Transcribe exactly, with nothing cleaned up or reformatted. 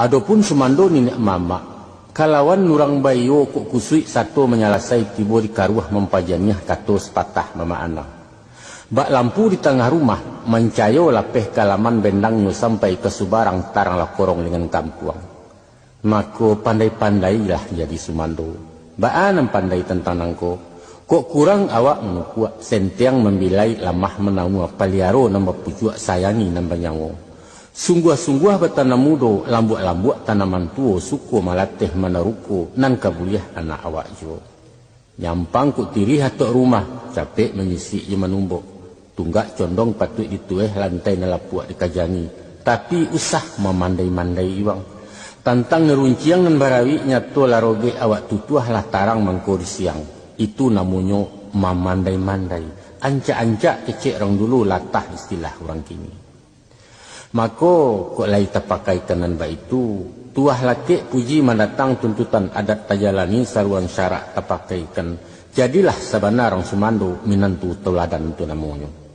Adopun sumando niniak mamak, kalawan urang baiyo kok kusuik sato manyalasai tibo di karuah mampajaniah kato sapatah mamak anang. Bak lampu di tangah rumah, mancayo lapeh ka laman bendangnyo sampai ka subarang tarang lah korong dengan kampuang. Mako, pandai-pandailah jadi sumando. Baa nan pandai tantang nangko? Kok kurang awak manukuak, sentiang mambilai, lamah manamua, paliaro nan bapucuak, sayangi nan banyawo. Sungguah-sungguah batanamu do, lambuak-lambuak tanaman tuo, suko malateh manaruko, nan ka buliah anak awak juo. Nyampang kok tirih atok rumah, capek manyisik jo manumbok. Tunggak condong patuik ditueh, lantai nan lapuak dikajangi. Tapi usah mamandai-mandai iwang. Tantang runciang nan barawik, nyato lah rogek awak tutuah, lah tarang mangko di siang. Itu namonyo mamandai-mandai. Ancak-ancak kecek urang dulu, latah istilah urang kini. Mako, kok lai tapakaikan nan baitu, tuah lakek puji mandatang, tuntutan adat tajalani, saruan syarak tapakaikan, jadilah sabana urang sumando, minantu tauladan tu namonyo.